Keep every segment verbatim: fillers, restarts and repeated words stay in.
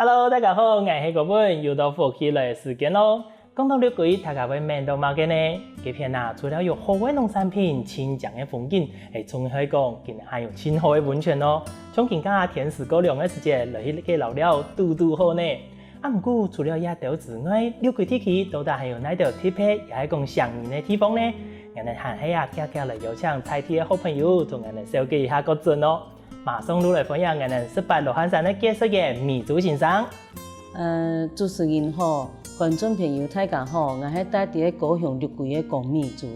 Hello，大家好，𠊎係國文，又到福氣來个時間囉。講到六龜，大家會愐到麼个呢？該片啊，除了有好个農產品、清靚个風景，還總係講，今還有盡好个溫泉哦。像今下天時過涼个時節，來去該遶尞堵堵好呢。啊，毋過除了這兜之外，六龜地區到底還有哪兜特別，也係講唌人个地方呢？𠊎等還係啊，遽遽來邀請在地个好朋友，同𠊎等紹介一下較準哦。 馬上就來歡迎𠊎等十八羅漢山个解說員美珠先生。呃，主持人好，觀眾朋友大家好，𠊎係戴在高雄六龜个江美珠。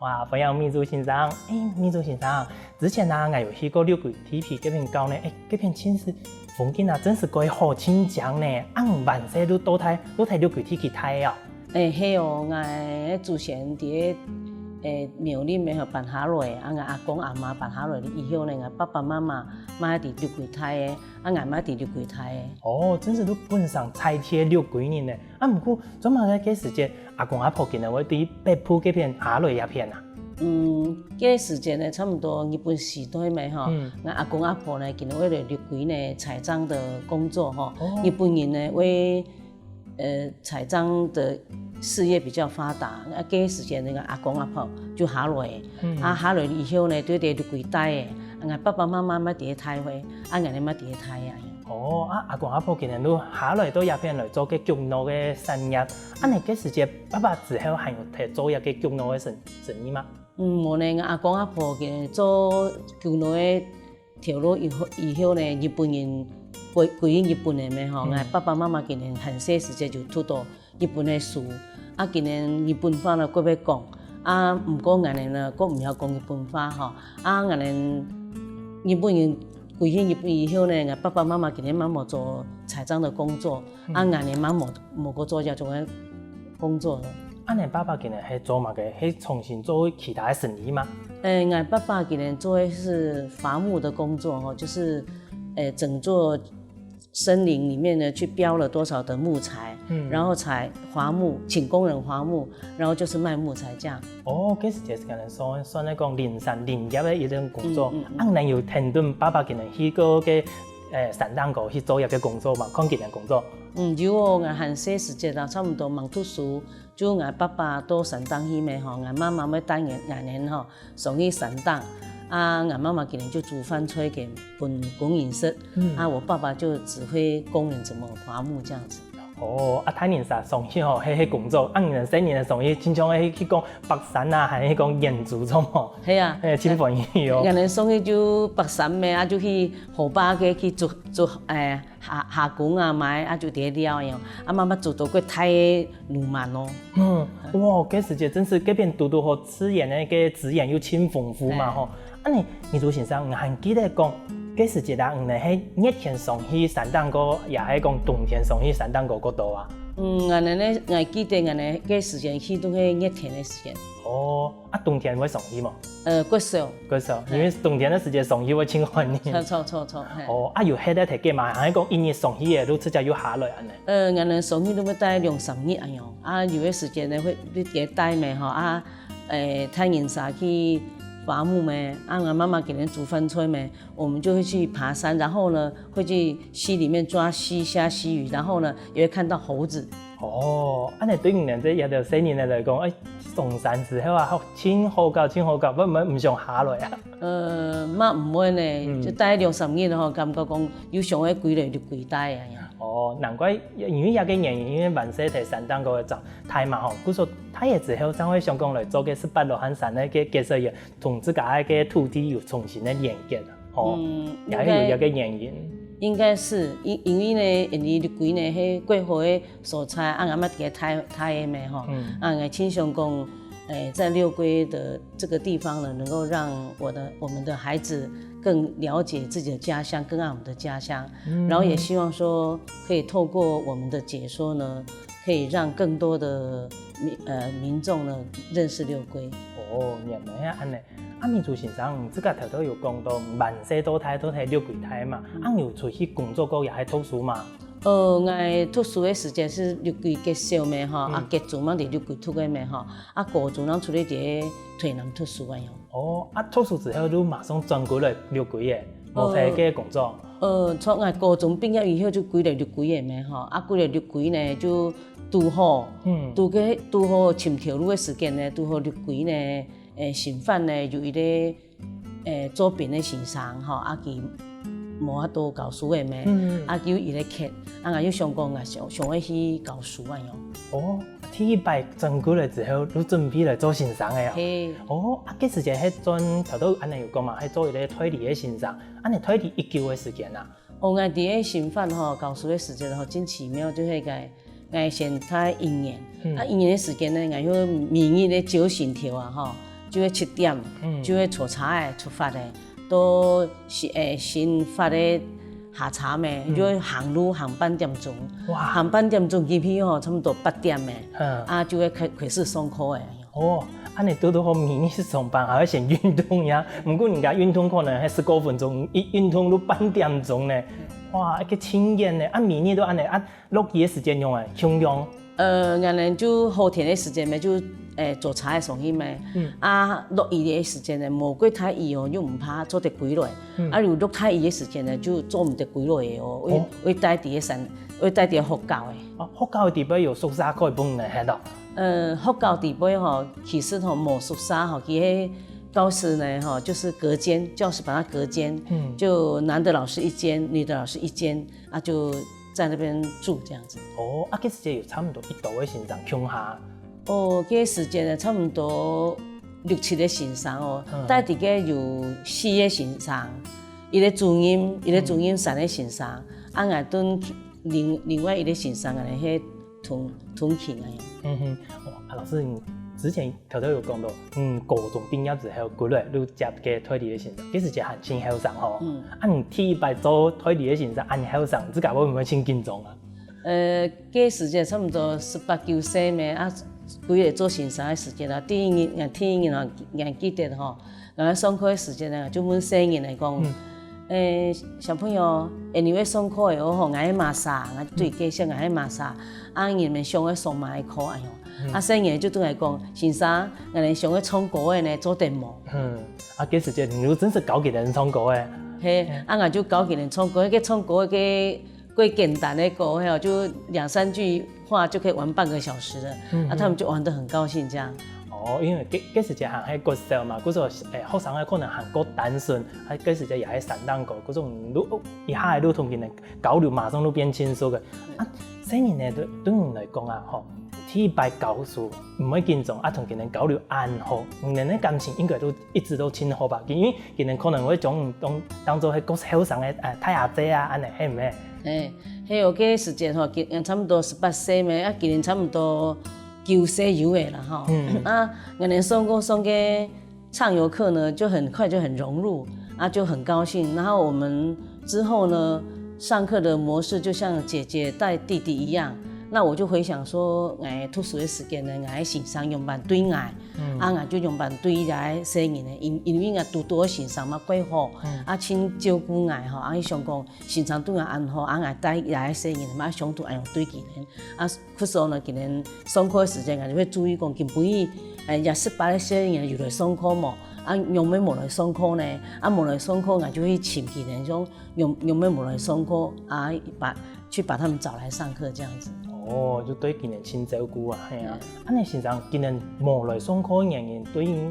哇，歡迎美珠先生。欸，美珠先生，之前啊，𠊎有去過六龜地區該片搞呢，欸，該片真係風景啊，真係蓋好，盡靚呢。恁仔細就到底，到底六龜地區大哦。 欸，係哦，𠊎个祖先在欸苗栗个吼搬下來，啊𠊎阿公阿媽搬下來以後呢，𠊎爸爸媽媽嘛在六龜大个，啊𠊎嘛在六龜大个。哦，真係都本身在地个六龜人呢。啊，毋過做麼个該時節，阿公阿婆佢等會對北部該片下來這片啊？嗯，該時節呢，差毋多日本時代嘛吼，嗯。𠊎阿公阿婆呢，佢等會來六龜呢採樟个工作吼，哦。日本人呢會 呃，採樟个事業比較發達，啊該時節𠊎阿公阿婆就下來，嗯。啊下來以後呢，就在六龜大个，啊𠊎爸爸媽媽嘛在該大个，啊𠊎等嘛在該大个。哦，啊阿公阿婆佢等就下來到這片來做該畜牧个產業，恁仔該時節爸爸之後還有在做這个畜牧个生，生意嗎？嗯，無呢，𠊎阿公阿婆佢等做畜牧个 頭路以後，以後呢，日本人歸，歸入日本个嘛吼，嗯。𠊎爸爸媽媽佢等還細時節就讀到日本个書，啊佢等日本話呢，過會講，啊毋過𠊎等呢，過毋曉講日本話吼，啊𠊎等日本人歸入日本以後呢，𠊎爸爸媽媽佢等嘛無做採樟个工作， 啊，嗯。𠊎呢嘛無，無過做這種个工作了。恁仔爸爸佢等係做麼个？係重新做其他个生意嗎？欸，𠊎爸爸佢等做个係伐木个工作吼，就是，欸，整座森林裡面呢，去標了多少的木材，嗯。然後才伐木，請工人伐木，然後就是賣木材這樣。哦，該時節係可能算，算係講林產林業个一種工作，嗯，嗯，嗯。恁仔有跈等爸爸佢等去過个 欸，山頂高去做這个工作嘛，看佢等工作。嗯，有哦，𠊎還細時節啊，差毋多吂讀書，就𠊎爸爸到山頂去嘛吼，𠊎媽媽會帶𠊎，𠊎等吼，上去山頂。啊𠊎媽媽佢等就煮飯菜給分工人食，嗯。啊我爸爸就指揮工人怎麼伐木這樣子。哦，啊大人儕上去吼，係，係工作，啊你等細人仔上去，親像係去講爬山啊，還係講遠足，著無？係啊。係，盡歡喜哦。𠊎等上去就爬山嘛，啊就去 河壩該去捉，捉，欸，蝦，蝦公啊，麼个啊，就在該尞樣，啊，嘛嘛捉到過大个鱸鰻哦。嗯，哇，該時節真係該片堵堵好，自然个該資源又盡豐富嘛吼。恁仔，美珠先生，你還記得講，該時節啊，你等係熱天上去山頂高，也係講冬天上去山頂高較多啊？嗯，𠊎等呢，𠊎記得𠊎等該時節去都係熱天个時節。哦， 啊，冬天會上去無？呃，較少。較少，因為冬天个時節上去會盡寒呢。著，著，著，著，係。哦，啊，有歇个忒遽嘛，還係講一日上去个，就直接又下來恁仔？呃，𠊎等上去都會戴兩三日恁樣，啊，有个時節呢，會，會在該戴嘛吼，啊，欸，大人儕去伐木嘛，啊，𠊎媽媽佢等煮飯菜嘛，我們就會去爬山，然後呢，會去溪裡面抓溪蝦、溪魚，然後呢，也會看到猴子。 哦，恁仔對你等這一兜細人仔來講，欸，上山之後啊，好，盡好搞，盡好搞，會毋會毋想下來啊？呃，嘛毋會呢，嗯。就戴兩三日吼，感覺講又想愛歸來就歸戴啊。哦，難怪，因為這个原因，因為還細在山頂高个長大嘛吼，故所大个之後正會想講來做个十八羅漢山个解說員，同自家个土地有重新个連結啊。 哦，嗯，也係有一个原因。應該係，因，因為呢，因為六龜呢，係蓋好个所在，啊，𠊎嘛在該戴，戴个嘛吼，嗯。啊，𠊎盡想講，欸，在六龜的這個地方呢，能夠讓我的，我們的孩子更了解自己的家鄉，更愛我們的家鄉，嗯。然後也希望說可以透過我們的解說呢，可以讓更多的民，呃，民眾呢認識六龜。哦，原來係恁仔。 啊，美珠先生，你自家頭頭有講到，還細到大都在六龜戴嘛，嗯。啊，你有出去工作過也係讀書嘛？呃，𠊎讀書个時節係六龜國小嘛吼，嗯。啊，國中嘛在六龜讀个嘛吼，啊，高中正出來在台南讀書个喲。哦，啊，讀書之後就馬上轉歸來六龜个？無第一个工作。呃，從𠊎高中畢業以後就歸來綠鬼仔咩吼，啊歸來綠鬼呢就堵好，嗯，堵个堵好尋頭路个時間呢，堵好綠鬼呢，誒，新發呢有一个誒做兵个先生吼，啊佢無法度教書个咩，嗯，啊佢有一个缺，啊𠊎又想講𠊎想想愛去教書啊樣。哦，第一擺轉過來之後，就準備來做先生个啊。嘿。哦，啊該時節係轉頭到恁樣有講嘛，係做一个代理个先生，恁樣代理幾久个時間啊？哦，𠊎佇个新發吼，教書个時間吼，真奇妙，就係个，𠊎先待一年，嗯，啊一年个時間呢，𠊎用每日个朝晨頭啊吼，就會七點，嗯，就會坐車仔出發个，到新誒新發个下車咩，嗯，就會行路行半點鐘，哇，行半點鐘入去吼，差不多八點个，嗯，啊就會開開始上課个。 哦，恁樣堵堵好每日上班，還愛先運動呀。毋過人家運動可能係十過分鐘，一運動就半點鐘呢。哇，一个青年呢，啊每日都恁樣，啊落雨个時間用誒，共樣。呃，𠊎等就好天个時間咩，就誒坐車仔上去咩。嗯，啊落雨个時間呢，無過大雨哦，又毋怕做得歸來。嗯，啊有落大雨个時間呢，就做毋得歸來个哦，會，哦，會戴佇个山，會戴佇个學校个。哦，學校个底背有宿舍可以分你歇哦。 呃，學校底背吼，其實吼無宿舍吼，佢个教室呢吼，就是隔間，教室把它隔間，嗯，就男的老師一間，女的老師一間，啊就在那邊住這樣子。哦，啊該時節有差不多幾多个先生共下？哦，該時節呢，差不多六七个先生哦，嗯，帶底个有四个先生，一个主任，一个主任，三个先生，啊𠊎等另另外一个先生啊，係同同勤个。嗯哼，哇，啊老師，你之前頭頭有講到，嗯，高中畢業之後，歸來就接个代理个先生，該時節還盡後生吼。嗯，啊你第一擺做代理个先生，恁後生，自家會毋會盡緊張啊？呃，該時節差不多十八九歲咩，啊歸來做先生个時間啦，第一日，𠊎第一日吼，𠊎記得吼， 𠊎上課个時間呢，就問細人仔講：「誒，小朋友，誒，你會上課个哦吼，𠊎係麼儕，𠊎對介紹𠊎係麼儕，啊你們想愛上麼个課恁樣？」啊細人仔就對𠊎講：「先生，𠊎等想愛唱歌个呢，做得無？」嗯，啊該時節你就正式教佢等唱歌个。嘿，啊𠊎就教佢等唱歌，該唱歌个 過簡單个歌，嘿哦，就兩三句話就可以玩半個小時了。啊他們就玩得很高興這樣。哦，因為該該時節還係國小嘛，故所誒學生个可能還過單純，還該時節也係山頂高，故所路一下个路同佢等交流，馬上就變親熟个。啊，細人仔對對你來講啊，吼，第一擺教書毋會緊張，啊同佢等交流恁好，你等个感情應該都一直都盡好吧？因為佢等可能會將你當當做係國小後生个誒大阿姐啊，恁樣係毋係？ 誒，還有該時節吼，佢差不多十八歲咩，啊今年差不多九歲有个啦吼。啊𠊎等上課上个唱遊課呢，就很快就很融入，啊就很高興。然後我們之後呢，上課的模式就像姐姐帶弟弟一樣。那我就回想說，誒，讀書个時間呢，𠊎个先生仰般對𠊎，啊𠊎就仰般對這个細人仔，因因為𠊎堵堵个先生嘛，過好，啊盡照顧𠊎吼，啊想講 先生對𠊎恁好，啊𠊎帶這个細人嘛，想都恁樣對佢等。啊，故所呢，佢等上課个時間，𠊎就會注意講，今晡日，誒，這十八个細人有來上課無？啊，仰會無來上課呢？啊，無來上課，𠊎就去尋佢等，講仰仰會無來上課，啊，把去把他們找來上課這樣子。哦，就對佢等盡照顧啊，係啊。恁樣先生，佢等無來上課个原因，對於，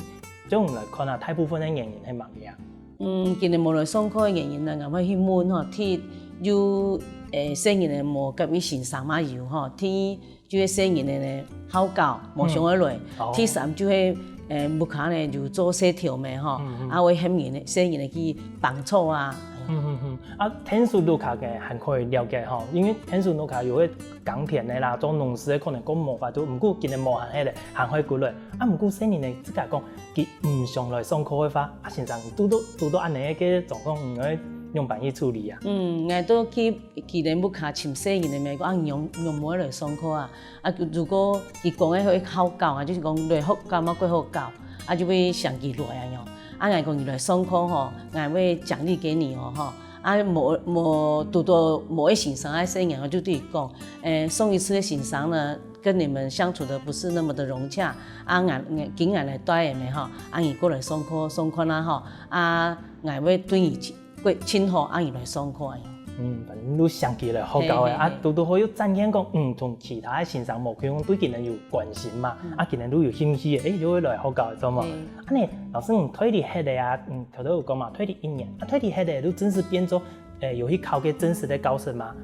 對你來看啊，大部分个原因係麼个啊？ 嗯，佢等無來上課个原因呢，𠊎會去問吼，第一，有誒細人仔無佮意先生嘛有吼，第二，就係細人仔呢好搞，無想愛來，第三就係誒屋下呢有做事頭咩吼，啊會喊人細人仔去幫手啊。嗯嗯嗯，啊天使屋下个還可以了解吼，因為天使屋下有个耕田个啦，做農事个可能較無法度，毋過佢等無閒个咧，還可以過來。啊毋過細人仔自家講， 佢毋想來上課个話，啊先生，堵到堵到恁樣个狀況，你愛仰般去處理啊？嗯，𠊎都去佢等屋下尋細人仔咩，講啊仰仰無愛來上課啊？啊如果佢講个會好搞啊，就係講來學校嘛，較好搞，啊就會想佢來啊樣。啊𠊎講你來上課吼，𠊎會獎勵給你哦吼。啊無無堵到無愛先生个細人，𠊎就對佢講，誒，上一次个先生呢， 跟你們相處得不是那麼的融洽，啊𠊎𠊎今日來帶你們吼，啊你過來上課上課啦吼，啊𠊎會對你盡過盡好，啊，佢來上課恁樣。嗯，反正都想起來好搞个，嘿，嘿，啊，嘿。堵堵好又展現講，嗯，同其他个先生無共樣，對佢等有關心嘛，嗯。啊，佢等都有興趣个，誒，又會來好搞个，知道嗎？嘿。恁呢，老師，你退了歇个啊，嗯，頭頭有講嘛，退了一年，啊，退了歇个都正式變做，誒，有去考个正式个教師嗎？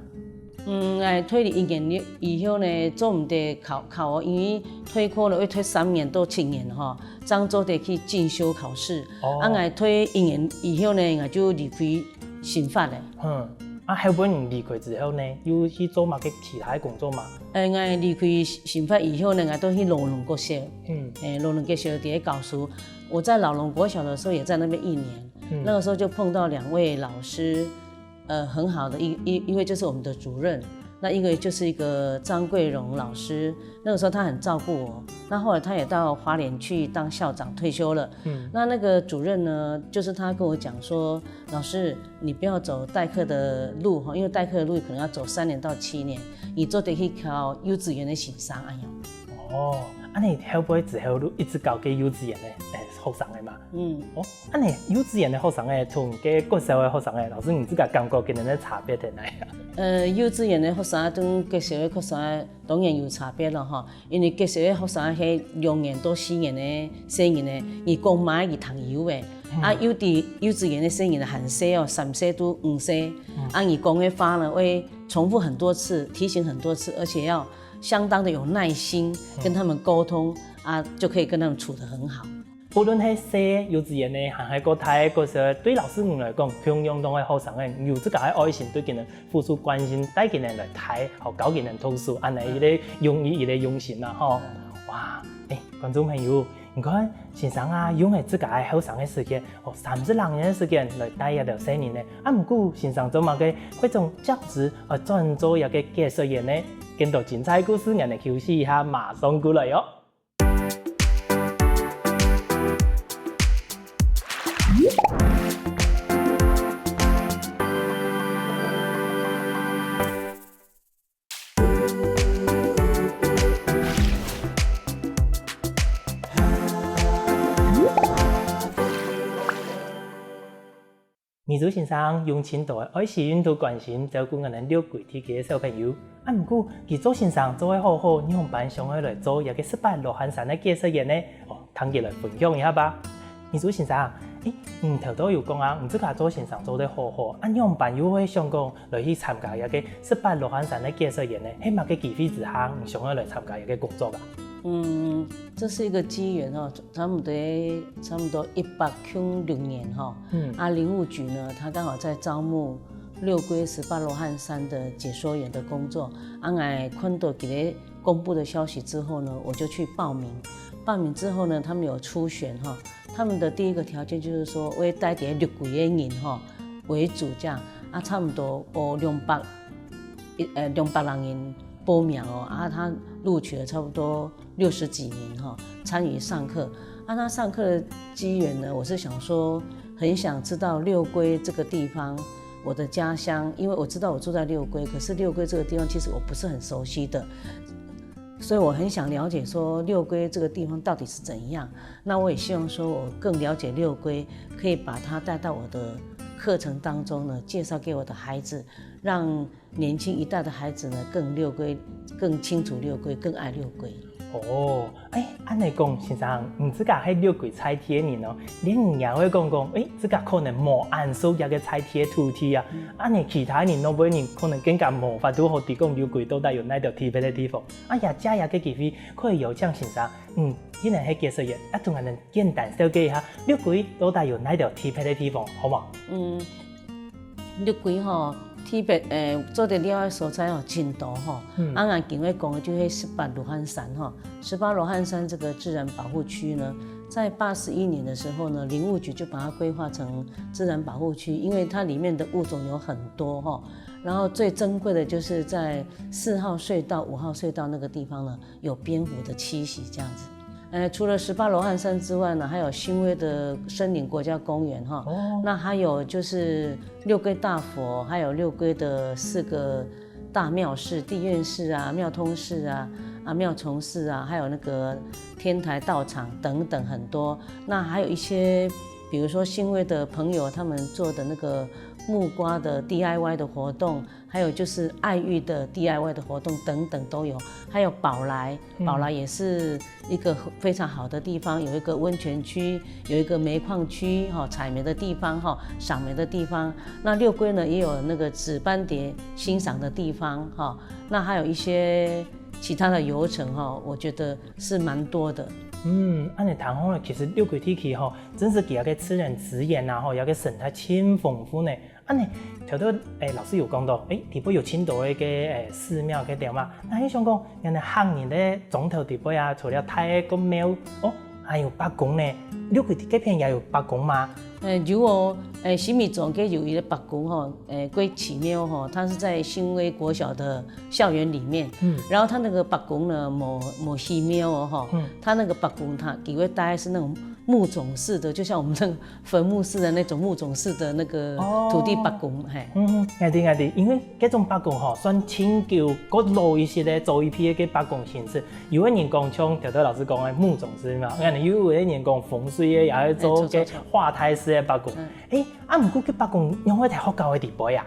嗯，誒，退了一年以後呢，做毋得考，考哦，因為退課了，要退三年到七年吼，正做得去進修考試。哦。啊，𠊎退一年以後呢，𠊎就離開 刑法咧。嗯，啊，後尾你離開之後呢，又去做麼个其他个工作嗎？呃，𠊎離開刑法以後呢，𠊎都去羅龍國小。嗯。誒，羅龍國小底下教書。我在老龍國小的時候也在那邊一年，嗯。那個時候就碰到兩位老師，呃，很好的一，一，一位就是我們的主任，那一個就是一個張桂榮老師，那個時候他很照顧我。那後來他也到花蓮去當校長退休了。嗯。那那個主任呢，就是他跟我講說，老師，你不要走代課的路哈，因為代課的路可能要走三年到七年，你做得去教幼稚園的先生恁樣。哦，恁呢後尾之後就一直教該幼稚園个，誒，學生个嘛。嗯。哦，恁呢幼稚園个學生个同該國小个學生个，老師你自家感覺佢等个差別在哪啊？呃，幼稚園的學生同國小的學生當然有差別了哈，因為國小的學生係兩年到四年的細人呢，你講麼个佢聽有个。嗯。啊，幼稚，幼稚園的細人還細哦，三歲到五歲。嗯。啊，你講个話呢，會重複很多次，提醒很多次，而且要相當的有耐心，嗯。跟他們溝通，啊，就可以跟他們處得很好。無論係細个幼稚園呢，還係過大个國小，對老師你來講，共樣當係學生个，有自家个愛心，對佢等 付出關心，帶佢等來大學，教佢等讀書，恁呢一個用意，一個用心啦吼。哇，誒，觀眾朋友，你看先生啊，用了自家个後生个時間，哦，三十零年个時間來帶這兜細人呢，啊，毋過先生做麼个會從教職，呃，轉做這個解說員呢？更多精彩故事，𠊎等休息一下，馬上過來哦。 義珠先生用盡多个愛心同關心照顧𠊎等六龜地區个小朋友。啊，毋過，佢做先生做个好好，仰般想愛來做這個十八羅漢山个解說員呢？哦，同佢來分享一下吧。義珠先生，誒，你頭頭有講啊，你自家做先生做得好好，啊，仰般又會想講來去參加這個十八羅漢山个解說員呢？係麼个機會之下，你想愛來參加這個工作啊？嗯，這是一個機緣哦。 差不多，差不多一百空六年吼，嗯。啊，林務局呢，他剛好在招募六龜十八羅漢山的解說員的工作。啊，𠊎看到佢个公布的消息之後呢，我就去報名。報名之後呢，他們有初選哈，他們的第一個條件就是說，愛帶這六龜个人哈為主這樣，啊，差不多有兩百，一，呃，兩百人報名哦，啊，他錄取了差不多 六十幾名哈，參與上課。啊，那上課的機緣呢，我是想說，很想知道六龜這個地方，我的家鄉，因為我知道我住在六龜，可是六龜這個地方其實我不是很熟悉的，所以我很想了解說六龜這個地方到底是怎樣。那我也希望說我更了解六龜，可以把它帶到我的課程當中呢，介紹給我的孩子，讓 年輕一代的孩子呢，更六龜，更清楚六龜，更愛六龜。哦，誒，恁呢講，先生，你自家係六龜在地个人哦，連你也會講講，誒，自家可能無恁熟這個在地个土地啊。嗯。恁呢其他人，老輩人可能更加無法度好知講六龜到底有哪兜特別个地方。啊，也藉這個機會，可以邀請先生，嗯，既然係解說員，啊，同𠊎等簡單紹介一下，六龜到底有哪兜特別个地方，好無？嗯， 六龜吼，特別，呃，做得尞个所在吼，真多吼。嗯。啊，𠊎今日講个就係十八羅漢山吼。十八羅漢山這個自然保護區呢，在八十一年的時候呢，林務局就把它規劃成自然保護區，因為它裡面的物種有很多吼。然後最珍貴的就是在四號隧道、五號隧道那個地方呢， 有蝙蝠的棲息這樣子。呃，除了十八羅漢山之外呢，還有新威的森林國家公園哈。哦。那還有就是六龜大佛，還有六龜的四個大廟寺，地院寺啊、廟通寺啊、啊，妙崇寺啊，還有那個天台道場等等很多。那還有一些，比如說新威的朋友他們做的那個木瓜的 D I Y 的活动，还有就是爱玉的 D I Y 的活动等等都有，还有宝来，嗯，宝来也是一个非常好的地方，有一个温泉区，有一个煤矿区哈，采煤的地方哈，赏煤的地方。那六龟呢也有那个紫斑蝶欣赏的地方哈，那还有一些其他的游程哈，我觉得是蛮多的。嗯，恁樣聽下來，其實六龜地區吼，真係佢个自然資源啊，吼，佢个生態盡豐富呢。恁樣，頭頭誒老師有講到，誒，裡背有盡多个誒寺廟个點嘛，那係想講，原來客人个庄頭裡背啊，除了大个廟，哦，還有伯公呢。六龜地該片也有伯公嗎？呃，有哦，呃，新米庄个有一个伯公吼，呃，归奇妙吼，他是在新威国小的校园里面，嗯，然后他那个伯公呢，某某寺庙哦吼，嗯，他那个伯公他给我大概是那种木种式的，就像我们那个坟墓式的那种木种式的那个土地伯公，哦，嘿，嗯，我知我知，因为这种伯公吼，算清旧、过老一些的，早一批个伯公形式。有个人讲像头头老师讲个木种式嘛，嗯，有个人讲风水个，也是做个化胎式个伯公。嗯，哎， 啊，毋过該伯公仰會在學校个裡背啊？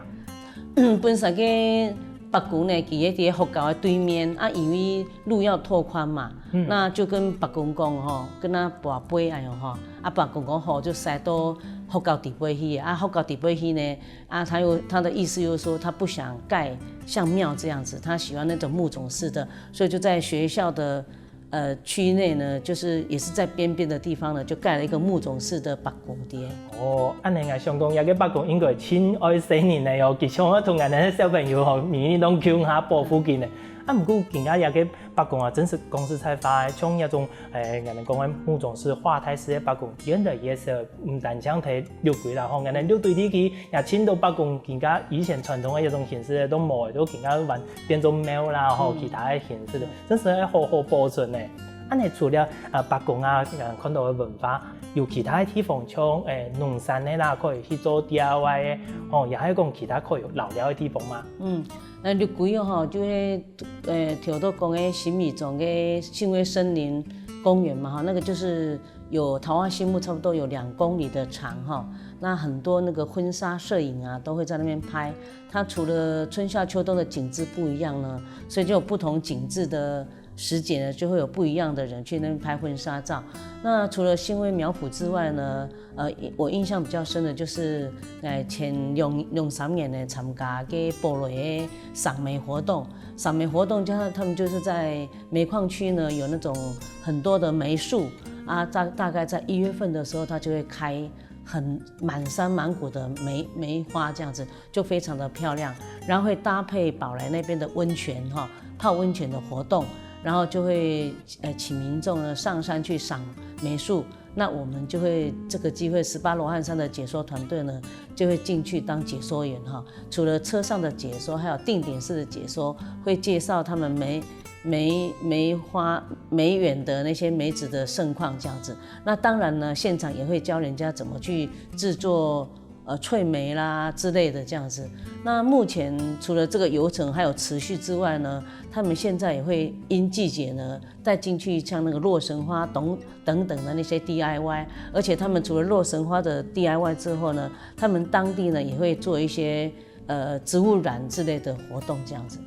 本身个伯公呢，佢个在學校个對面，啊，因為路要拓寬嘛，嗯，那就跟伯公講吼，跟他跋杯哎喲吼，啊，伯公講好，就塞到學校裡背去，啊，學校裡背去呢，啊，他又他的意思又是說他不想蓋像廟這樣子，他喜歡那種木種式的，所以就在學校的 呃，區內呢，就是也是在邊邊的地方呢，就蓋了一個木種式的伯公爹。哦，恁樣啊，相公，這個伯公應該盡愛細人呢喲，佢想愛同𠊎等小朋友吼，每日都共下保護佢呢。啊，毋過今下這個伯公啊，真係講實在話，像這種，誒，𠊎等講个木種式化胎式个伯公，原來也係毋單淨在六堆啦，吼，𠊎等六堆地區也盡多伯公，今下以前傳統个一種形式都無，都今下換變做廟啦，吼，其他个形式个。 真係愛好好保存呢。恁樣除了啊伯公啊，看到个文化，有其他个地方像誒農產个啦，可以去做D I Y个，吼，也還有講其他可以遶尞个地方嘛。嗯，呃，六堆吼，就係呃，頭頭講个新米庄个新威森林公園嘛，哈，那個就是有桃花心木差不多有兩公里的長哈，那很多那個婚紗攝影啊都會在那邊拍。 它除了春夏秋冬的景致不一樣呢，所以就有不同景致的時節呢，就會有不一樣的人去那邊拍婚紗照。那除了新威苗圃之外呢，呃，我印象比較深的就是，呃，前兩兩三年呢參加个部落个賞梅活動。賞梅活動，加上他們就是在煤礦區呢有那種很多的梅樹啊，大大概在一月份的時候，它就會開很滿山滿谷的梅梅花這樣子。 就非常的漂亮，然後會搭配寶來那邊的溫泉哈，泡溫泉的活動，然後就會呃請民眾呢上山去賞梅樹。那我們就會這個機會，十八羅漢山的解說團隊呢就會進去當解說員哈。除了車上的解說，還有定點式的解說，會介紹他們梅梅梅花梅園的那些梅子的盛況這樣子。那當然呢，現場也會教人家怎麼去製作 呃，脆梅啦之類的這樣子。那目前除了這個遊程還有持續之外呢，他們現在也會因季節呢帶進去像那個洛神花等等等的那些 D I Y，而且他們除了洛神花的 D I Y 之後呢，他們當地呢也會做一些呃植物染之類的活動這樣子。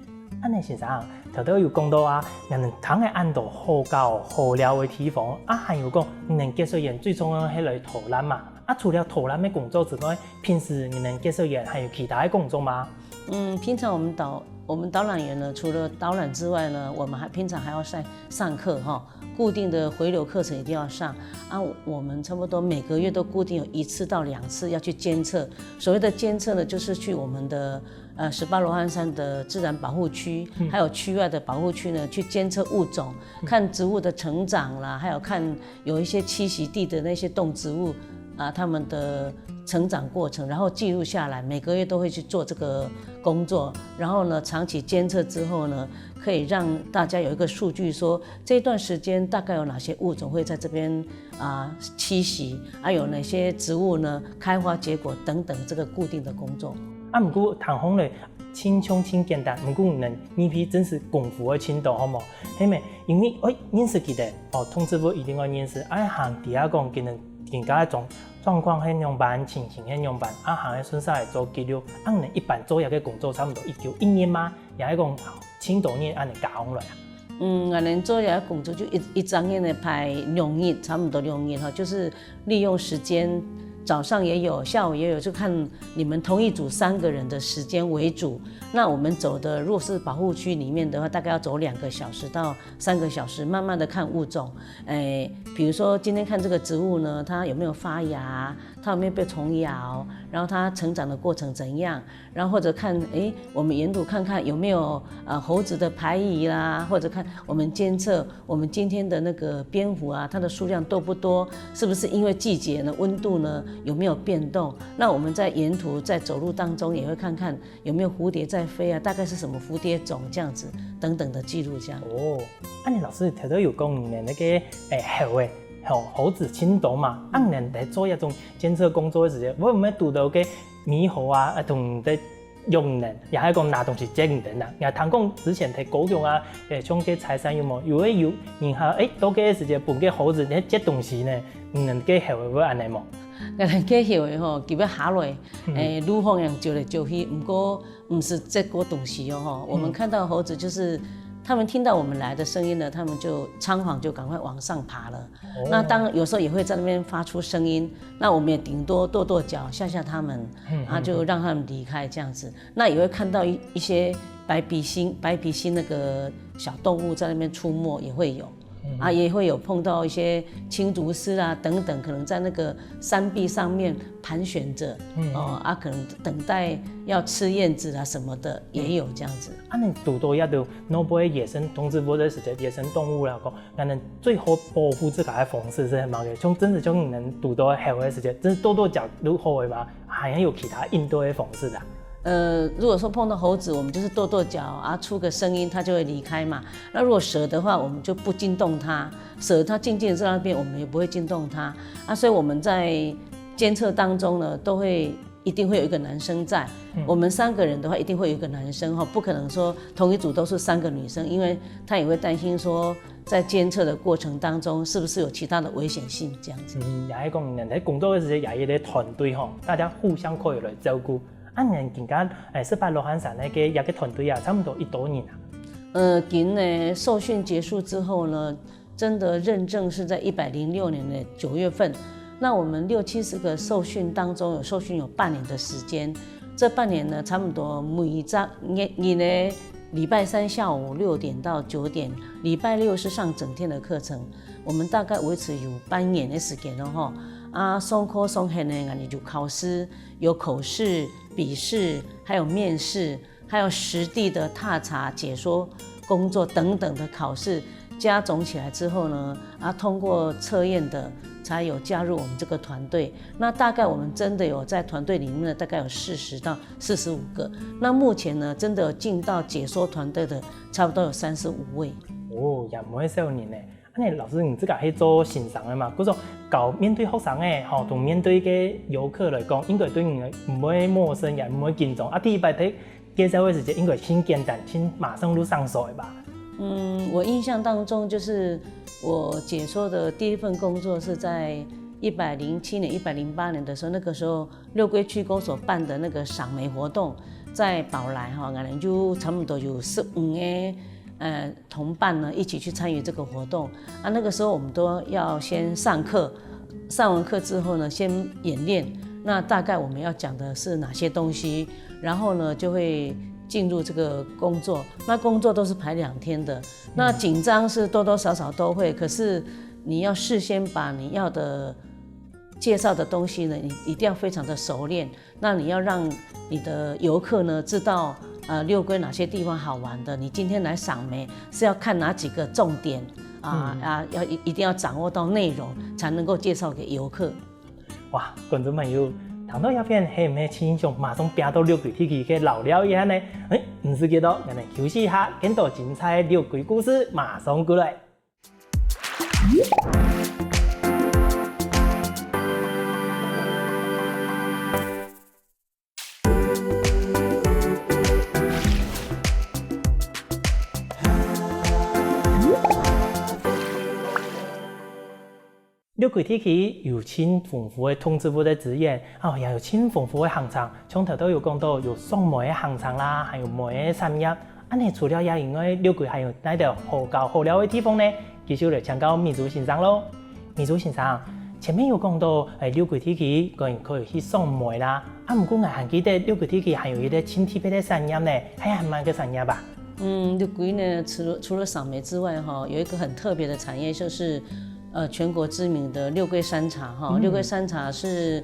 恁樣先生，頭頭有講到啊，人聽个恁多好搞好尞个地方，啊還有講，你等解說員最重要係來導覽嘛？ 啊除了導覽个工作之外，平時你等解說員還有其他个工作嗎？嗯，平常我們導我們導覽員呢，除了導覽之外呢，我們還平常還要上上課哈，固定的回流課程一定要上啊。我們差不多每個月都固定有一次到兩次要去監測。所謂的監測呢，就是去我們的呃十八羅漢山的自然保護區，還有區外的保護區呢，去監測物種，看植物的成長啦，還有看 有一些栖息地的那些動植物啊，它們的成長過程，然後記錄下來，每個月都會去做這個工作。然後呢，長期監測之後呢，可以讓大家有一個數據說，這段時間大概有哪些物種會在這邊啊棲息，還有哪些植物呢開花結果等等這個固定的工作。啊，毋過聽起來盡像盡簡單，毋過你等裡背真係功夫愛盡多，好無？係無？因為愛認識佢等， 哦，動植物一定愛認識，愛行知啊講，佢等今下个狀狀況係仰般，情形係仰般，啊，還愛順續來做記錄。恁樣一般做這个工作差毋多一九一年嘛，也係講盡多年恁樣加上來啊。嗯，𠊎等做這个工作就一一隻月个排兩日，差不多兩日哈，就是利用時間，早上也有，下午也有，就看你們同一組三個人的時間為主。那我們走的若是保護區裡面的話，大概要走兩個小時到三個小時，慢慢的看物種。哎，比如說今天看這個植物呢，它有沒有發芽，它有沒有被蟲咬，然後它成長的過程怎樣，然後或者看，哎，我們沿途看看有沒有呃猴子的排遺啦，或者看我們監測我們今天的那個蝙蝠啊，它的數量多不多，是不是因為季節呢，溫度呢有沒有變動？那我們在沿途在走路當中也會看看有沒有蝴蝶在飛啊，大概是什麼蝴蝶種這樣子等等的記錄這樣。哦，啊，你老師頭頭有講你的那個，誒，猴誒，吼，猴子盡多嘛，啊，你在做這種監測工作的時間，會毋會堵到个獼猴啊，啊，同你在用呢，也係講拿東西接你的呢？也聽講之前在高雄啊，誒，像个財產有無？有个有，然後，誒，到个時間分个猴子在接東西呢，你們个猴會恁樣無？ 𠊎等个猴仔吼，佢會下來，嗯。誒，路項樣走來走去，毋過毋係接過東西哦，吼。我們看到猴子就是，他們聽到我們來的聲音呢，他們就倉皇就趕快往上爬了。哦。那當然有時候也會在那邊發出聲音，那我們也頂多跺跺腳，嚇嚇他們，嗯，啊，嗯，就讓他們離開這樣子。那也會看到一，一些白鼻心，白鼻心那個小動物在那邊出沒，也會有。 嗯。啊，也會有碰到一些青竹絲啊等等，可能在那個山壁上面盤旋著，嗯。哦，啊，可能等待要吃燕子啊什麼的，也有這樣子。啊，你堵到這兜外背个野生動植物个時節，野生動物啦，講，恁樣最好保護自家个方式係麼个？像真係像你等堵到猴个時節，真係跺跺腳就好个嘛？還有其他應對个方式啊？ 呃，如果說碰到猴子，我們就是跺跺腳啊，出個聲音，牠就會離開嘛。那如果蛇的話，我們就不驚動牠，蛇牠靜靜在那邊，我們也不會驚動牠。啊，所以我們在監測當中呢，都會，一定會有一個男生在。嗯。我們三個人的話，一定會有一個男生哈，不可能說同一組都是三個女生，因為他也會擔心說，在監測的過程當中，是不是有其他的危險性這樣子。嗯，也係講，你等在工作个時節，也有一個團隊吼，大家互相可以來照顧。 啊，你今下，誒，十八羅漢山个這個團隊啊，差不多幾多人啊？呃，今年受訓結束之後呢，真的認證是在一百零六年的九月份。那我們六七十個受訓當中，有受訓有半年的時間。這半年呢，差不多每一隻，每，每個禮拜三下午六點到九點，禮拜六是上整天的課程。我們大概維持有半年的時間了吼。啊，上課上完呢，𠊎等就考試， 有口試、筆試，還有面試，還有實地的踏查、解說工作等等的考試，加總起來之後呢，啊，通過測驗的才有加入我們這個團隊。那大概我們真的有在團隊裡面呢，大概有四十到四十五個。那目前呢，真的有進到解說團隊的，差不多有三十五位。哦，也毋會少人呢。 恁樣，老師，你自家係做先生个嘛，故所教面對學生个，吼，同面對个遊客來講，應該對你毋會陌生，也毋會緊張。啊，第一擺在介紹个時節，應該盡簡單，盡馬上就上手个吧？嗯，我印象當中，就是我解說的第一份工作是在一百零七年、一百零八年的時候，那個時候六龜區公所辦的那個賞梅活動，在寶來哈，𠊎等就差不多有十五個，呃， 同伴呢，一起去參與這個活動。啊，那個時候我們都要先上課，上完課之後呢，先演練。那大概我們要講的是哪些東西，然後呢，就會進入這個工作。那工作都是排兩天的，那緊張是多多少少都會，可是你要事先把你要的介紹的東西呢，你一定要非常的熟練， 那你要讓你的遊客呢知道，呃，六龜哪些地方好玩的，你今天來賞梅是要看哪幾個重點啊，嗯。啊，要一，一定要掌握到內容，才能夠介紹給遊客。哇，觀眾朋友，聽到這片，係毋係盡想馬上飛到六龜地區去遶尞一下呢？誒，毋使急哦，𠊎等休息一下，更多精彩六龜故事馬上過來。六龜地區有盡豐富个動植物个資源，啊，也有盡豐富个行程，像頭頭有講到有賞梅个行程啦，還有梅个產業。恁呢除了這以外，六龜還有哪兜好搞好尞个地方呢？繼續來請教美珠先生囉。美珠先生，前面有講到，欸，六龜地區可以，可以去賞梅啦，啊，毋過𠊎還記得六龜地區還有一個盡特別个產業呢，係麼个產業啊？ 嗯，六龜呢，除了除了賞梅之外，哈，有一個很特別的產業，就是呃全國知名的六龜山茶哈。六龜山茶是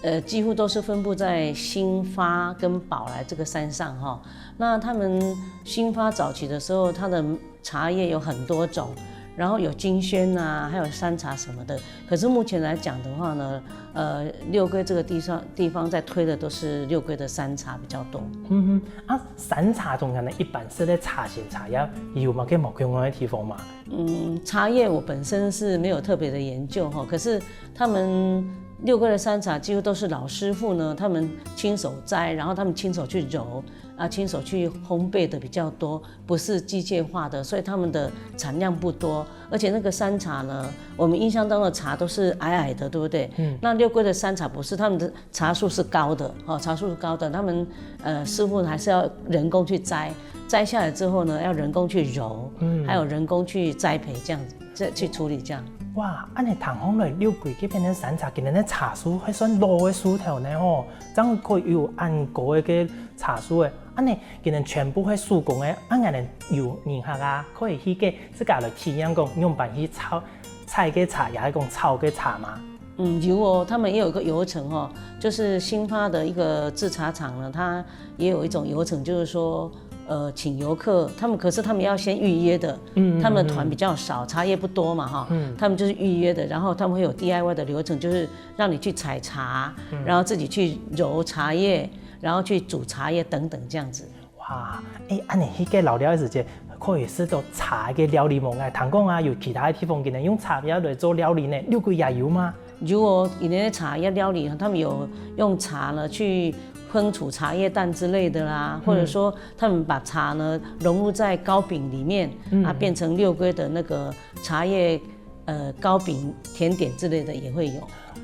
呃几乎都是分布在新发跟宝来这个山上哈。那他们新发早期的时候，它的茶叶有很多种，然后有金萱啊，还有山茶什么的。可是目前来讲的话呢，呃，六龟这个地方地方在推的都是六龟的山茶比较多。嗯哼，啊，山茶同樣个一般式个茶心茶葉，有麼个無共樣个地方嘛？嗯，茶叶我本身是没有特别的研究哈，可是他们六龟的山茶几乎都是老师傅呢，他们亲手摘，然后他们亲手去揉啊，亲手去烘焙的比较多，不是机械化的，所以他们的产量不多。而且那个山茶呢，我们印象当中的茶都是矮矮的，对不对？嗯，那六龟的山茶不是，他们的茶树是高的，哦，茶树是高的，他们呃师傅还是要人工去摘，摘下来之后呢，要人工去揉，嗯，还有人工去栽培这样子，这去处理这样。哇，恁呢聽起來六龜這片个山茶，佢等个茶樹還算老个樹頭呢吼，正可以有恁高个茶樹欸。恁呢佢等全部係手工个，恁呢有人客啊，可以去該自家來體驗講仰般去採採个茶，也係講炒个茶嘛？ 嗯，有哦，他们也有一个流程哦，就是新发的一个制茶厂呢，它也有一种流程，就是说，呃，请游客，他们可是他们要先预约的，嗯，他们的团比较少，茶叶不多嘛哈，嗯，他们就是预约的，然后他们会有 D I Y 的流程，就是让你去采茶，然后自己去揉茶叶，然后去煮茶叶等等这样子。 哇，欸，恁呢去該尞尞个時節，可以食到茶个料理無？𠊎聽講啊，有其他个地方佢等用茶葉來做料理呢，六龜也有嗎？如果以前的茶葉料理，他们有用茶呢去烹煮茶叶蛋之类的啦，或者说他们把茶呢融入在糕饼里面，啊，变成六龟的那个茶叶呃糕饼甜点之类的也会有。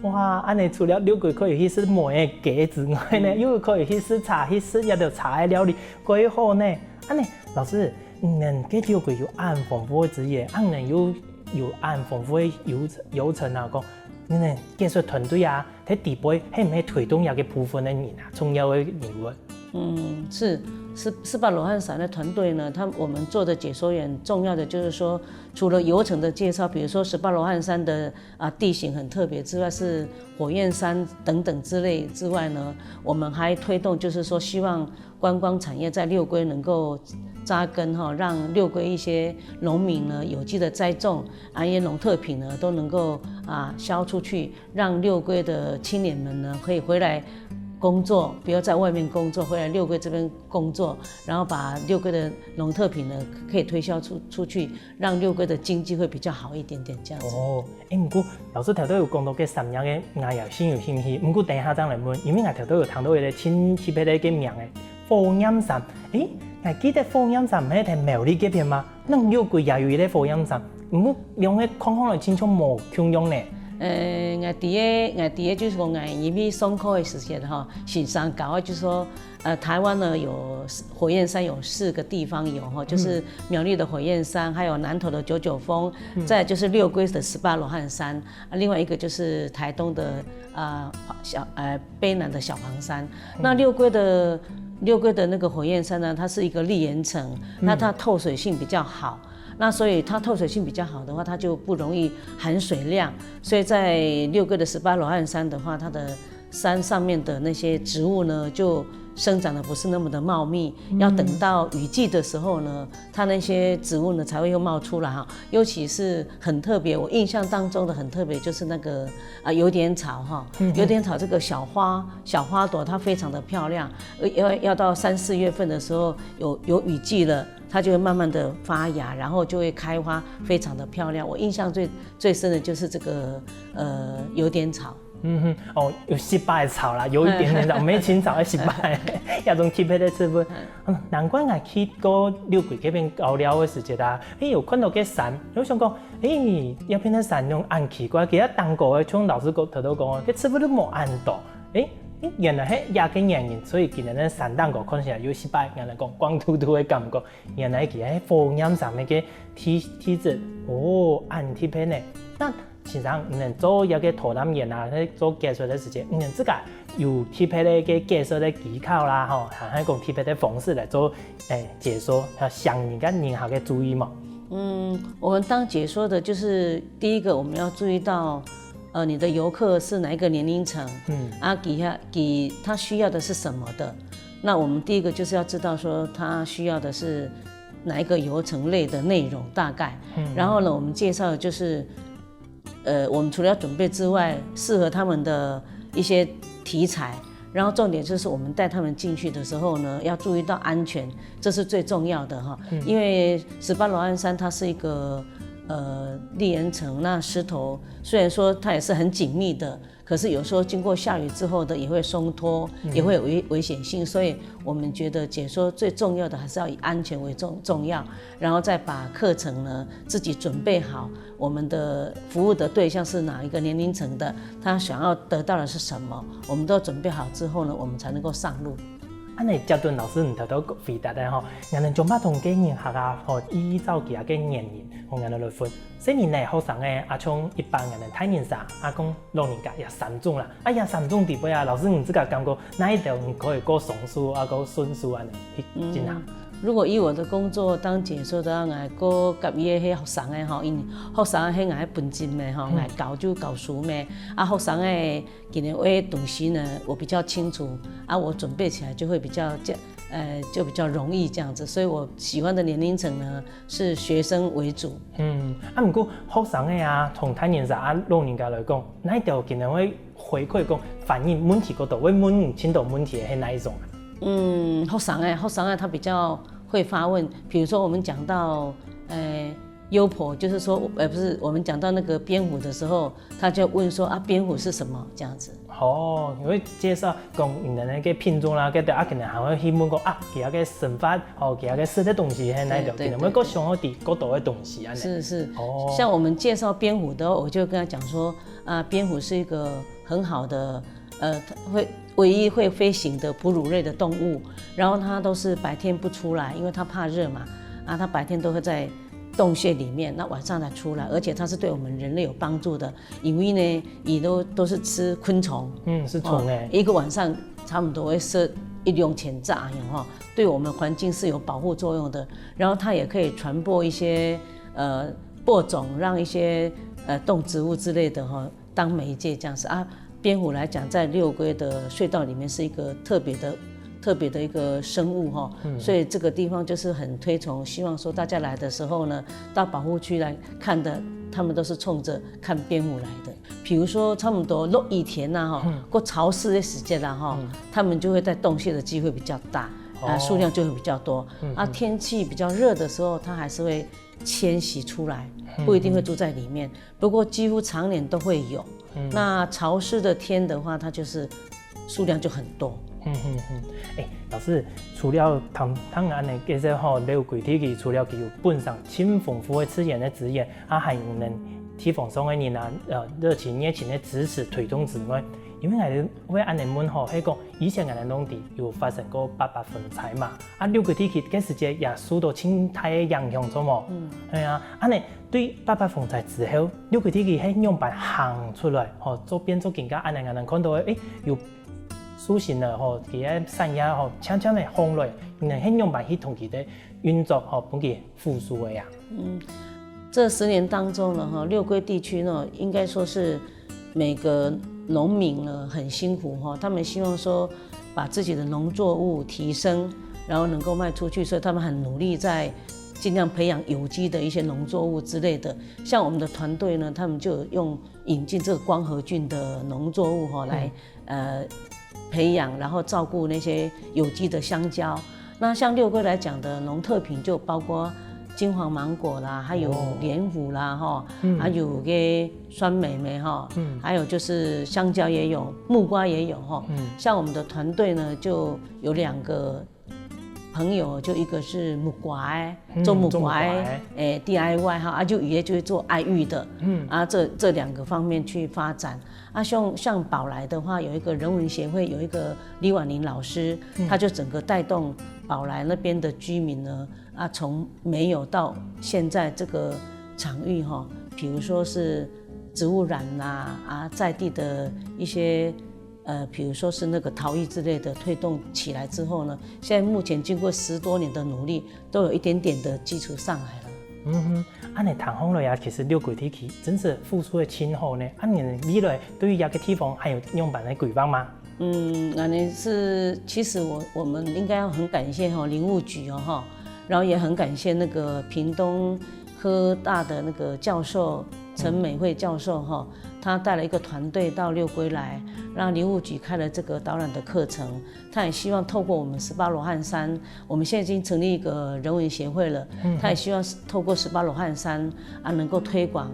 哇，恁呢除了六龜可以去食梅个雞之外呢，又可以去食茶，去食這兜茶个料理，蓋好呢。恁呢，老師，你等該六龜有恁豐富个資源，恁呢又有恁豐富个流流程啊，講你等解說團隊啊，在底背係毋係推動這个部分个人啊，重要个人物？ 嗯，是十十八罗汉山的团队呢，他我们做的解说员，重要的就是说，除了流程的介绍，比如说十八罗汉山的啊地形很特别之外，是火焰山等等之类之外呢，我们还推动就是说，希望观光产业在六龟能够扎根哈，让六龟一些农民呢有机的栽种，啊一些农特品呢都能够啊销出去，让六龟的青年们呢可以回来工作，不要在外面工作，回来六龟这边工作，然后把六龟的农特品呢可以推销出出去，让六龟的经济会比较好一点点这样子。哦，欸，毋過老師頭頭有講到該山名个，𠊎也心有興趣。毋過等一下正來問，因為𠊎頭頭有聽到一个盡特別个名个火焰山。欸，𠊎記得火焰山毋係在苗栗該片嗎？ 恁六龜也有一个火焰山，毋過兩个看看來親像無共樣呢。呃，𠊎知个，𠊎知个就是講，𠊎因為上課个時節吼，先生教个就是說，呃，台灣呢有火焰山有四个地方有吼，就是苗栗的火焰山，還有南投的九九峰，再來就是六龜的十八羅漢山，啊，另外一个就是台東的啊小呃卑南的小黄山。那六龜的六龟的那个火焰山呢，它是一个砾岩层，那它透水性比较好，那所以它透水性比较好的话，它就不容易含水量，所以在六龟的十八罗汉山的话，它的山上面的那些植物呢，就生长得不是那么的茂密，要等到雨季的时候呢，它那些植物呢才会又冒出来哈。尤其是很特别，我印象当中的很特别就是那个啊油点草哈，油点草这个小花小花朵它非常的漂亮，呃要要到三四月份的时候有有雨季了，它就会慢慢的发芽，然后就会开花，非常的漂亮。我印象最最深的就是这个呃油点草。嗯哼，哦，有失敗个草啦，有一點點草，毋係盡草个失敗，該種特別个植物。嗯，難怪𠊎去過六龜該片搞尞个時節啊，誒，有看到該山，有想講，誒，這片个山仰恁奇怪，其實頂高个，像老師講頭頭講个，該植物都無恁多。誒，誒，原來係這个原因，所以今日个山頂高看起來有失敗，人來講光禿禿个感覺，原來佢係火焰山个地地質，哦，恁特別呢。那 先生，你等做這个導覽員啊，在做解說个時節，你等自家有特別个解說个技巧啦，吼，還係講特別个方式來做，誒，解說，還有吸引人家人客个注意無？嗯，我们当解说的，就是第一个我们要注意到，呃，你的游客是哪一个年龄层，嗯，啊，给他给他需要的是什么的。那我们第一个就是要知道说他需要的是哪一个游程类的内容大概，嗯，然后呢，我们介绍的就是呃，我们除了准备之外，适合他们的一些题材，然后重点就是我们带他们进去的时候呢，要注意到安全，这是最重要的哈。因为十八罗汉山它是一个呃砾岩层，那石头虽然说它也是很紧密的，可是有时候经过下雨之后的也会松脱，也会有危危险性，所以我们觉得解说最重要的还是要以安全为重重要，然后再把课程呢自己准备好，我们的服务的对象是哪一个年龄层的，他想要得到的是什么，我们都准备好之后呢，我们才能够上路。恁呢，接等老師你頭頭回答个吼，𠊎等將會同个人客啊，吼，依照佢个年齡，同𠊎等來分。細人仔、學生仔，啊，像一般𠊎等大人儕，啊，講老人家也三種啦，啊，也三種底背啊，老師你自家感覺哪一條你可以過上手，啊，過順手恁呢去進行？如果以我的工作当解说的话，我个甲一个迄学生个吼，因为学生个迄个本质咩吼，我教就教书咩，啊，学生个今年我的东西呢，我比较清楚，啊，我准备起来就会比较这，呃，就比较容易这样子，所以我喜欢的年龄层呢是学生为主。嗯，啊，毋过学生个啊，同大人啊，啊，老人家来讲，哪一条今年会回馈讲反映问题过多，会问你听到问题个系哪一种啊？嗯，学生哎，学生哎，他比较会发问，比如说我们讲到，呃，优婆，就是说，呃，不是，我们讲到那个边湖的时候，他就问说啊，边湖是什么这样子。哦，你会介绍讲你的那个品种啦，个啊，可能还会去问讲啊，其他个生活，哦，其他个食的东西，系哪一种，可能会过想要提过多的东西啊。是是，哦，像我们介绍边湖的话，我就跟他讲说啊，边湖是一个很好的，呃，会唯一会飞行的哺乳类的动物，然后它都是白天不出来，因为它怕热嘛，啊，它白天都会在洞穴里面，那晚上才出来，而且它是对我们人类有帮助的，因为呢，也都都是吃昆虫，嗯，是虫哎，一个晚上差不多会吃一两千只啊，哈，对我们环境是有保护作用的。然后它也可以传播一些呃播种，让一些呃动植物之类的哈，当媒介这样子啊。边湖来讲，在六龟的隧道里面是一个特别的、特别的一个生物哈，所以这个地方就是很推崇，希望说大家来的时候呢，到保护区来看的，他们都是冲着看边湖来的。比如说，差不多落雨天呐哈，过潮湿的时间啦哈，他们就会在洞穴的机会比较大，啊，数量就会比较多。啊，天气比较热的时候，它还是会迁徙出来，不一定会住在里面。不过几乎常年都会有。那潮湿的天的话，它就是数量就很多。嗯嗯嗯，哎，老师，除了谈谈恁呢，其实吼，六龜地区除了佢有本身真丰富的自然的资源，啊，还有能地方上的人啊，呃，热情热情的支持推动之外，因为俺会恁呢问吼，系讲以前俺的当地有发生过八八风灾嘛，啊，六龜地区个时节也受到真大的影响，错无？嗯，系啊，恁呢。 对八八风灾之后，六个地区系仰般行出来，吼，做变做更加恁呢，俺能看到，诶，有树形了，吼，佢个山野，吼，漸漸的红来，你能系仰般去同佢个运作，吼，分佢复苏个呀？嗯，这十年当中呢，哈，六龟地区呢，应该说是每个农民呢很辛苦哈，他们希望说把自己的农作物提升，然后能够卖出去，所以他们很努力在 尽量培养有机的一些农作物之类的。像我们的团队呢，他们就有用引进这个光合菌的农作物哈来呃培养，然后照顾那些有机的香蕉。那像六龟来讲的农特品就包括金黃芒果啦，還有蓮霧啦，哦。吼，嗯。還有个酸梅梅，吼，嗯。還有就是香蕉也有，木瓜也有，吼。嗯。像我們的團隊呢，就有兩個朋友，就一個是木瓜的，嗯，做木瓜的，做木瓜的。誒，D I Y哈，啊，就有个就會做愛玉的，嗯。啊，這，這兩個方面去發展。啊，像，像寶來的話，有一個人文協會，有一個李婉玲老師，嗯。他就整個帶動寶來那邊的居民呢， 啊，從沒有到現在這個場域哈，比如說是植物染啦，啊，在地的一些，呃，比如說是那個陶藝之類的推動起來之後呢，現在目前經過十多年的努力，都有一點點的基礎上來了。嗯哼，恁樣談下來啊，其實六龜地區真係付出个盡好呢。啊，你未來對於這個地方還有仰般个規劃嗎？ 嗯，恁樣是，其實我，我們應該要很感謝吼，林務局哦，吼，然後也很感謝那個屏東科大的那個教授陳美惠教授吼，她帶了一個團隊到六龜來，讓林務局開了這個導覽的課程，她也希望透過我們十八羅漢山，我們現在已經成立一個人文協會了，嗯。她也希望是透過十八羅漢山啊，能夠推廣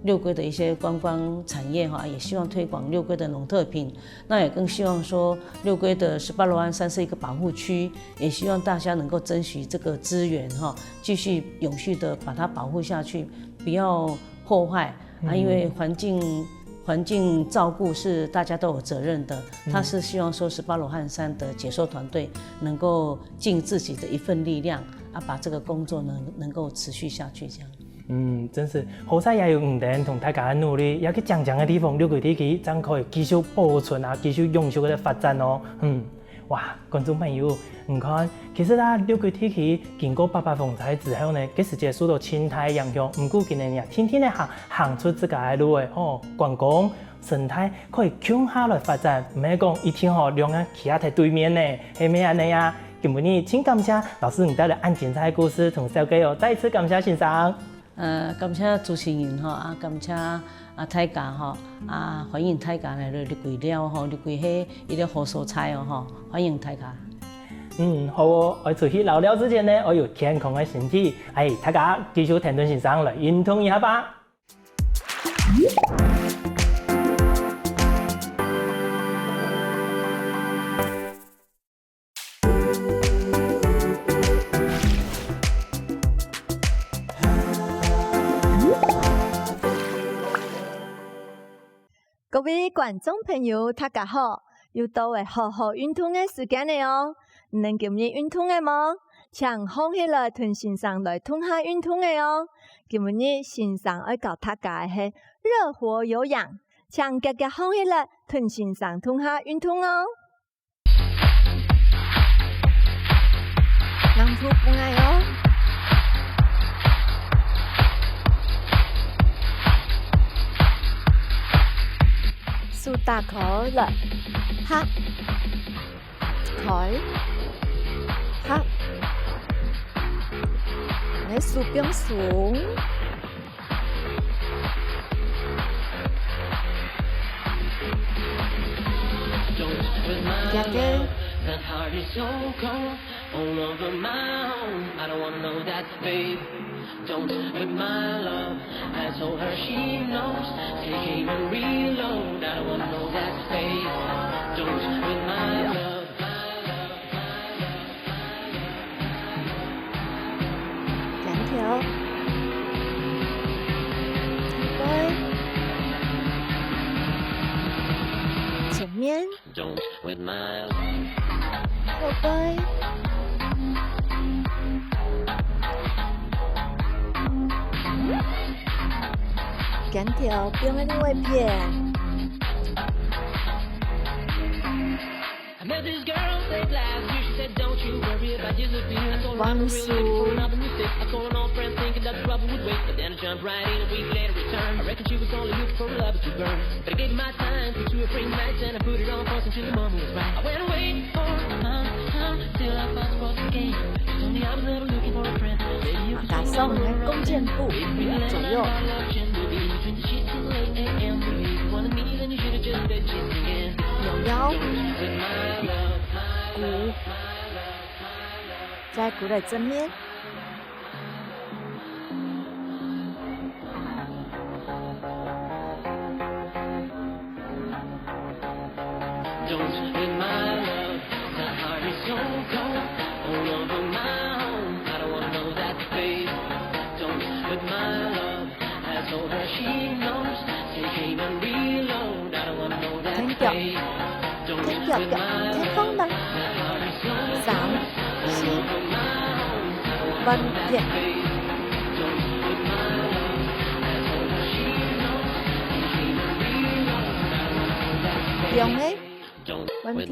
六龜的一些觀光產業哈，也希望推廣六龜的農特品， 那也更希望說，六龜的十八羅漢山是一個保護區，也希望大家能夠珍惜這個資源哈，繼續永續的把它保護下去，不要破壞啊，嗯。因為環境，環境照顧是大家都有責任的。嗯。他是希望說十八羅漢山的解說團隊能夠盡自己的一份力量啊，把這個工作能，能夠持續下去這樣。 嗯，真係，好彩也有你等同大家个努力，也去靚靚个地方，六龜地區正可以繼續保存啊，繼續永續个發展哦。嗯，哇，觀眾朋友，你看，其實啊，六龜地區經過八八風災之後呢，該時節受到盡大影響，毋過今年也定定个行，行出自家个路誒，吼，觀光、生態可以共下來發展，毋係講一定吼兩岸企啊在對面呢，係毋係恁樣啊？今晡日盡感謝老師你帶來恁精彩个故事同紹介哦，再一次感謝先生。 呃，感謝主持人吼，啊，感謝啊大家吼，啊，歡迎大家來到六龜尞吼，六龜係一個好所在哦吼，歡迎大家。嗯，好哦，愛出去尞尞之前呢，愛有健康个身體，哎，大家繼續跈等先生來運動一下吧。 各位觀眾朋友，大家好！又到了好好運動个時間了哦！你等今日運動了無？請䟘起來同先生來動下運動个哦！今日先生愛教大家个係熱火有氧，請遽遽䟘起來同先生動下運動哦！ 硬度分𠊎哦。手打開來，拍，開，拍。來，手放鬆。 肩頭。後背。前面。後背。肩頭放个另外一片。 彎手。馬上來弓箭步，左右。扭腰，跍，再跍來正面。腳，跈腳腳，跈䟘來。三、四，換片。兩个，換片。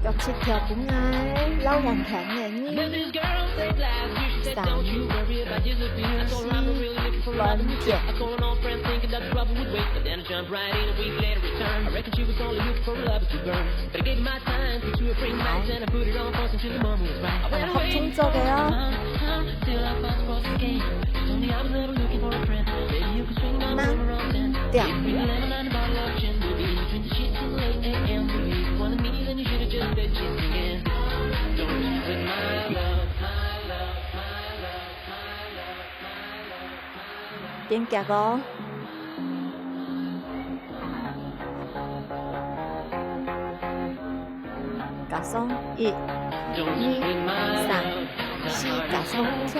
腳趾頭分𠊎摎人疼个你。三、四，換片。好，來，合動作个哦。慢，跳。變腳哦。 加上一、二、三、四，加上跳，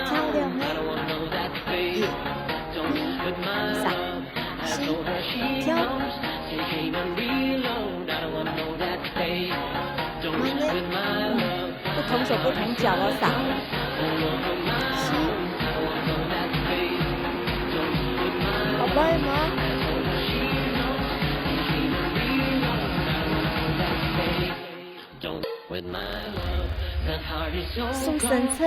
跳兩个，一、二、三、四，跳。慢个，嗯。 不同手不同腳哦，三、四，好來嗎？送神車。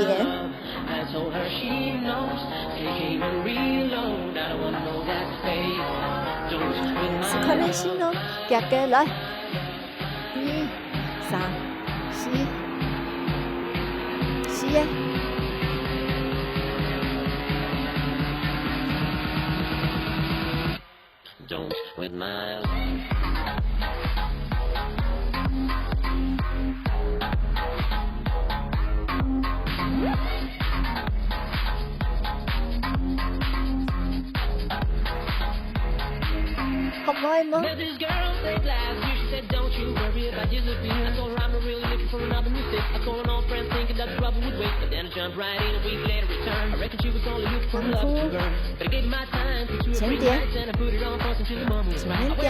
人。 試看个心哦，遽遽來。二、三、四，四个。 好來嗎？ 前點，前面點，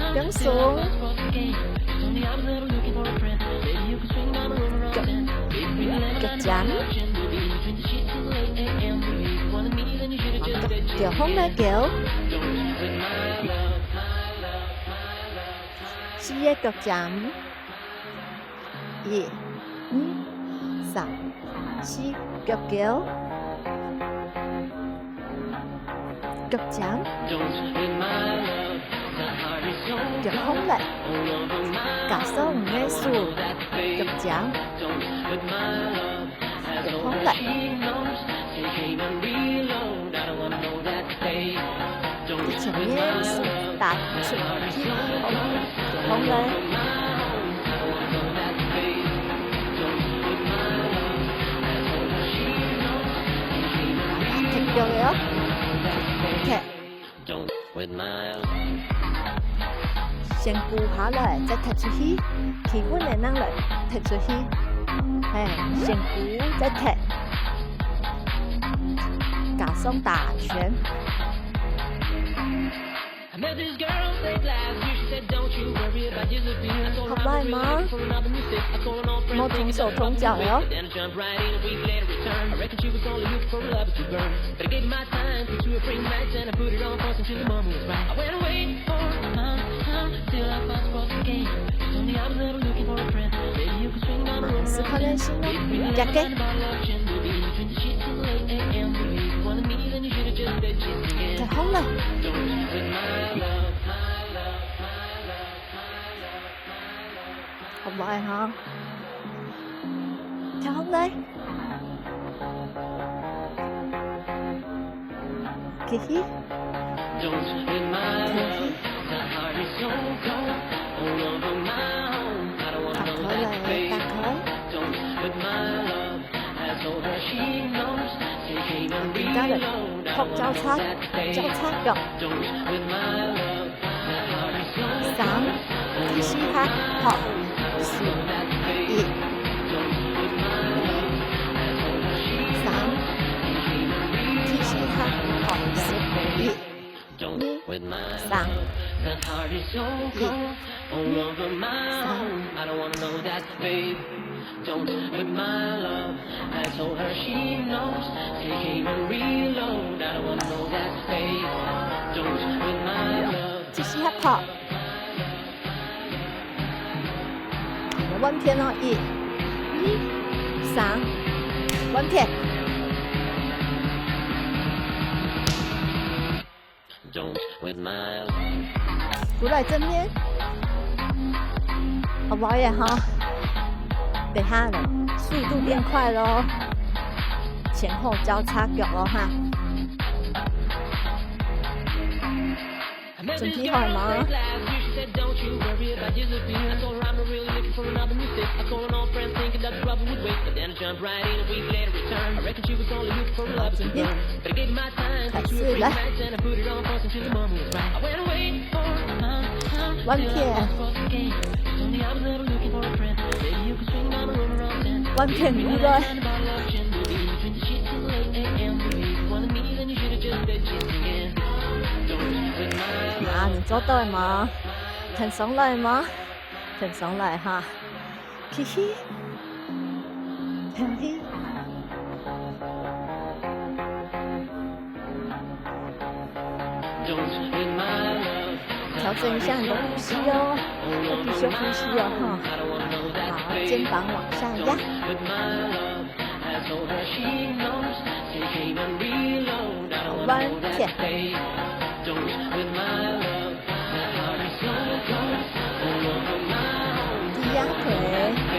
放鬆。腳，腳尖。腳，腳項來勾。四个腳尖。 一、二、三、四，腳勾。腳尖。腳項來，加上你个手，腳尖。腳項來。 一前面打出去，好，好了。踢腳个哦。踢。先跍下來，再踢出去，企穩个人來踢出去。嘿，先跍再踢。 加上打拳。好來嗎？莫動手動腳哦。試看練習哦，加个。太好了。好來哈。跳好來。 繼續。繼續。打開來，打開。緊張了。學交叉，交叉腳。三，第四下拍，四，一。三，第四下拍，四，一。二，三，一，二，三。 繼續拍。換片哦，一、二、三，換片。 過來正面。好不好耶哈？等下呢，速度變快咯，前後交叉腳咯哈。準備好了嗎？好，準備。 開始，來。換片。換片，預備。啊，你做到了嗎？停上來嗎？停上來哈。 嘿嘿，嘿嘿。調整一下你的呼吸哦，要繼續呼吸哦，哈。好，肩膀往下壓。好，換片。 低壓腿，下去，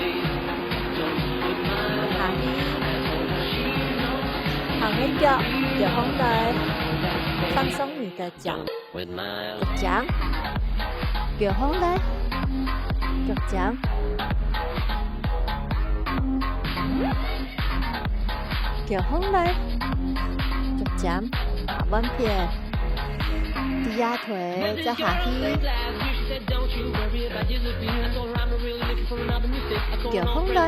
行个腳，腳䟘來，放鬆你的腳，腳尖，腳䟘來，腳尖。 腳䟘來，腳尖，換片，低壓腿，再下去。腳䟘來，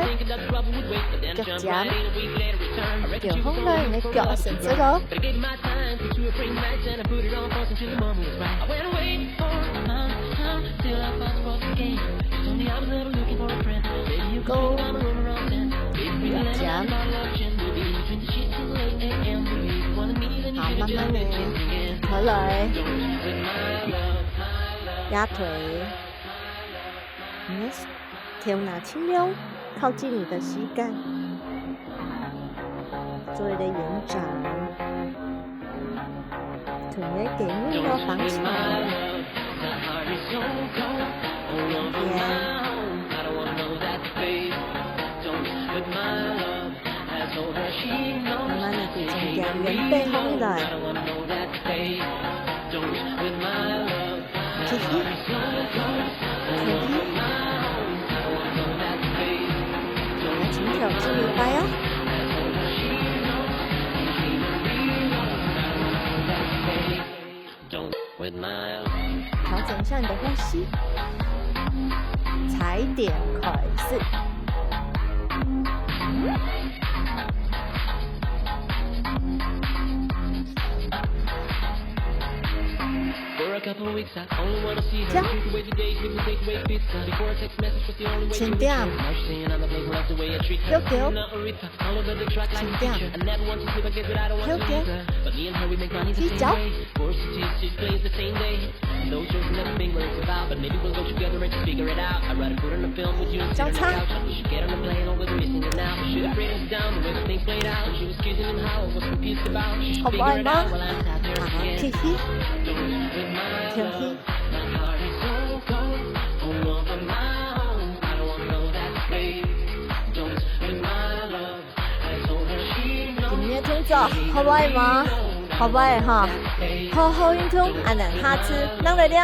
腳尖，腳䟘來，你个腳伸直哦。 Go，腳尖。好，慢慢的，回來。壓腿。Yes。 頭那盡量靠近你的膝蓋，做一個延展，同你个肩膀要放鬆。慢慢的對中間圓背䟘起來。 呼吸，呼吸。來，請調整一下哦。調整一下你的呼吸。踩點開始。 這樣。輕點。丟丟。輕點。丟丟。踢腳。 交叉。好不好嗎？好，繼續。繼續。 今日个動作好毋好嘛？好毋好哈？好好運動，恁樣下次正來尞。